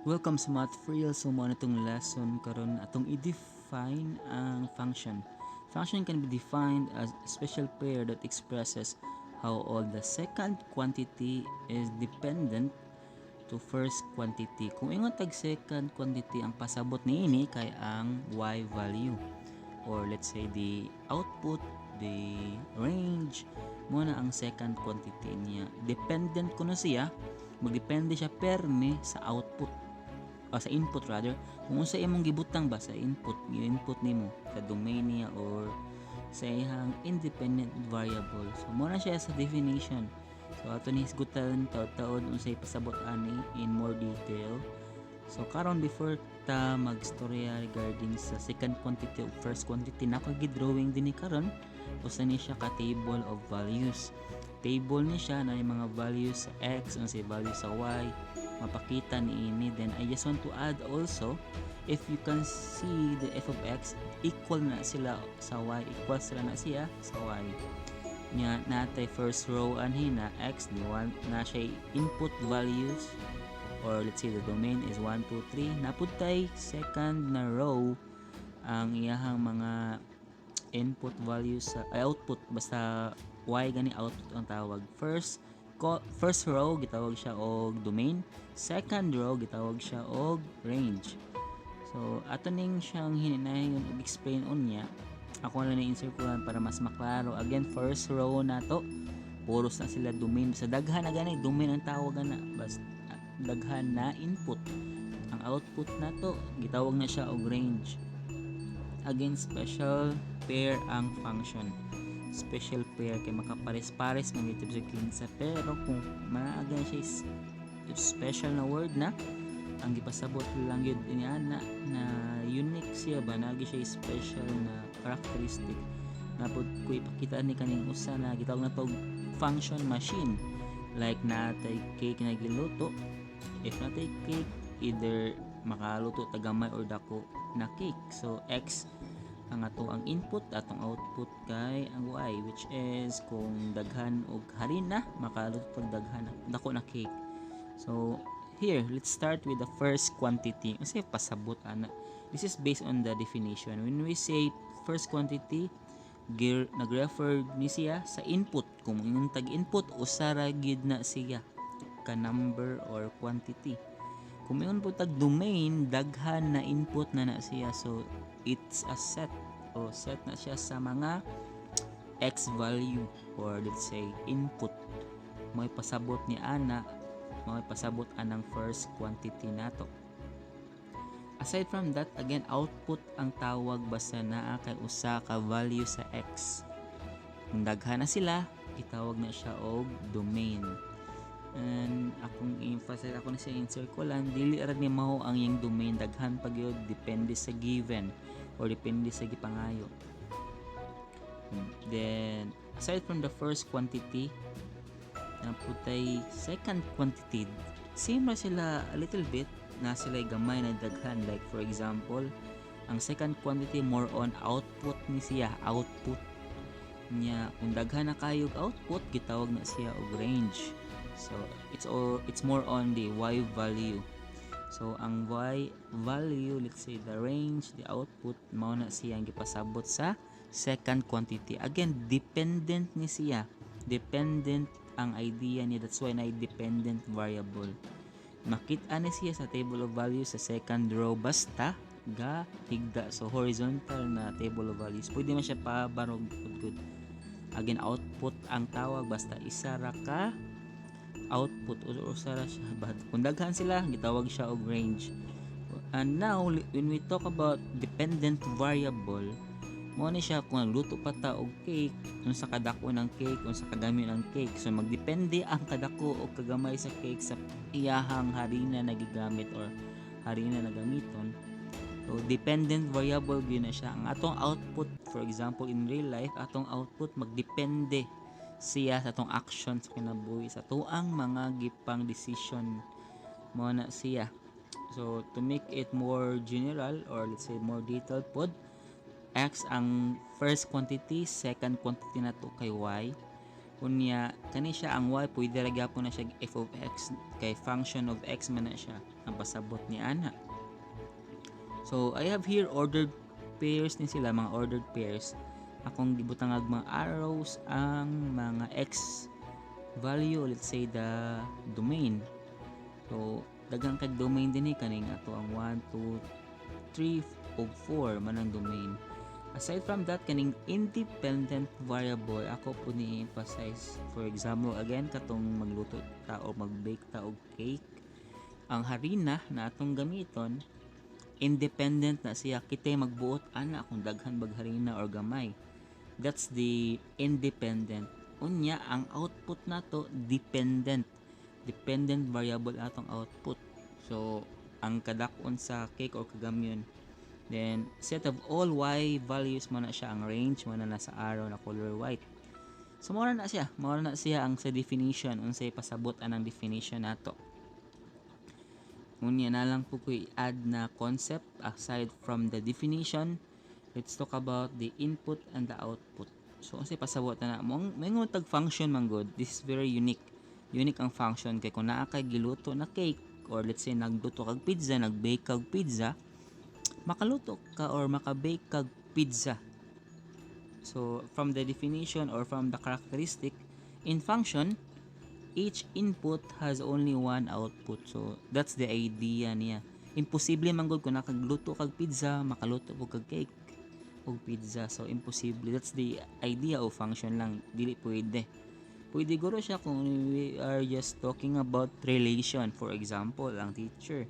Welcome sa Math for Real. So, mao na itong lesson karon, atong i-define ang function. Function can be defined as a special pair that expresses how all the second quantity is dependent to first quantity. Kung ingon tag second quantity, ang pasabot niini kay ang y value or, let's say, the output, the range, mao na ang second quantity niya. Dependent kuno siya, magdepende siya perme sa output o sa input rather, kung unsa imong gibutang ba sa input, input nimo sa domain niya or sa iyang independent variable. So mao na siya sa definition. So ato ni hisgutan taud-taud unsay pasabot ani in more detail. So karon, before ta magstorya regarding sa second quantity o first quantity, na ako gi-drawing dinhi karon, usa ni siya ka table of values. Table ni siya na yung mga values sa x, unsay value sa y, mapakita ni ini. Then I just want to add also, if you can see the f of x, equal na sila sa y, equal sila na siya sa y nya. Natay first row anhi na x di one na siya input values or, let's say, the domain is 1 2 3. Naa pud tay second na row, ang iyahang mga input values sa ay, output, basta y gani, output ang tawag. First row gitawag siya og domain, second row gitawag siya og range. So ato ning siyang hininayon og explain unya. Ako na ni insert ko lang para mas maklaro. Again, first row nato, puros na sila domain. Sa daghan na gani, domain ang tawag na, basta daghan na input. Ang output nato, gitawag na siya og range. Again, special pair ang function. Special pair kay makapares-pares man dito sa kinsa, pero kung maaga siya is special na word na ang gipasabot lang yun ini ana na unique siya ba, nagi siya special na characteristic na pud ko ipakita ni kaning usa na gitawag na tog function machine. Like natay cake na giluto, if natay cake, either makaluto ta gamay or dako na cake. So x ang ato ang input, atong output kay ang y, which is kung daghan og harina, makaluto tag daghan dako na cake. So here, let's start with the first quantity. Kasi pasabot ana, this is based on the definition. When we say first quantity, gir nag-refer ni siya sa input. Kung ingon tag input, usa ra gid na siya ka number or quantity. Kung ingon po tag domain, daghan na input na na siya. So it's a set o set na siya sa mga x value or, let's say, input. May pasabot ni ana, may pasabot anang first quantity nato. Aside from that, again, output ang tawag basta naa kay usa ka value sa x. Kung daghan na sila, itawag na siya og domain. And akong emphasize, ako na siya in-circle, dili ra ni mao ang iyang domain, daghan pa gyud, depende sa given or depende sa gipangayo. Then aside from the first quantity, naa pud tay second quantity. Same ra sila a little bit na sila gamay na daghan. Like for example, ang second quantity, more on output ni siya, output niya. Kung daghan na kayog output, gitawag na siya og range. So it's more on the y value. So ang y value, let's say the range, the output, mao na siya ang gipasabot sa second quantity. Again, dependent ni siya, dependent ang idea niya. That's why na dependent variable. Makita ni siya sa table of values sa second row basta ga higda. So horizontal na table of values, pwede man siya pabarog good. Again, output ang tawag basta isa ra ka output o usa ra siya. But kung daghan sila, gitawag siya og range. And now, when we talk about dependent variable, mao ni siya kung nagluto pa ta og cake, unsa kadako ng cake, unsa kagamay ng cake. So magdepende ang kadako o kagamay sa cake sa iyahang harina na gigamit or harina na gamiton. So dependent variable gyud na siya. Ang atong output, for example, in real life, atong output magdepende siya sa atong action sa kinabuhi, sa atuang mga gipang decision, mao na siya. So to make it more general or, let's say, more detailed pod, x ang first quantity, second quantity na to kay y. Unya kani siya, ang y, pwede ra gyapon na siya f of x kay function of x man na siya ang pasabot ni ana. So I have here ordered pairs ni sila, mga ordered pairs. Akong gibutang og mga arrows ang mga x value, let's say the domain. So daghan kag domain dinhi, kaning ato ang 1, 2, 3 ug 4 man ang domain. Aside from that, kaning independent variable ako po ni emphasize. For example, again, katong magluto ta o mag-bake ta og cake, ang harina na atong gamiton, independent na siya. Kitay magbuot ana kung daghan bag harina or gamay. That's the independent. Unya ang output nato, dependent. Dependent variable atong output. So ang kadak-on sa cake or kagamyon. Then, set of all y values mo na siya ang range mo na nasa arrow na color white. So, mao na siya. Mao na siya ang sa definition. Unsay pasabot anang definition nato. Unya na lang po ko i-add na concept aside from the definition. Let's talk about the input and the output. So, unsay pasabot na na? Moingon tag function man gud. This is very unique. Unique ang function kay kung naa kay giluto na cake or let's say nagluto kag pizza, nag-bake kag pizza, makaluto ka or maka-bake kag pizza. So, from the definition or from the characteristic, in function, each input has only one output. So, that's the idea niya. Imposible man gud kung nakagluto kag pizza, makaluto po kag cake og pizza. So, imposible. That's the idea of function lang. Dili pwede. Pwede guro siya kung we are just talking about relation. For example, ang teacher.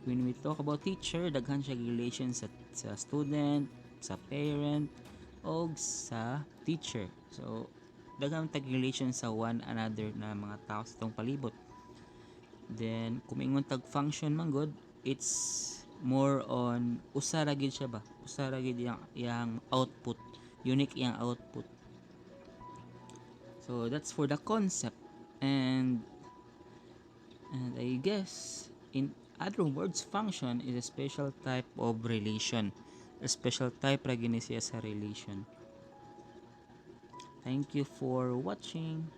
When we talk about teacher, daghan siya relation sa student, sa parent, o sa teacher. So, daghan tag relation sa one another na mga tao sa itong palibot. Then, kung ingon tag function man gud, it's more on usa ra gid siya ba? Usa ra gid yang output. Unique yang output. So, that's for the concept. And I guess, in other words, function is a special type of relation. A special type ra gini siya sa relation. Thank you for watching.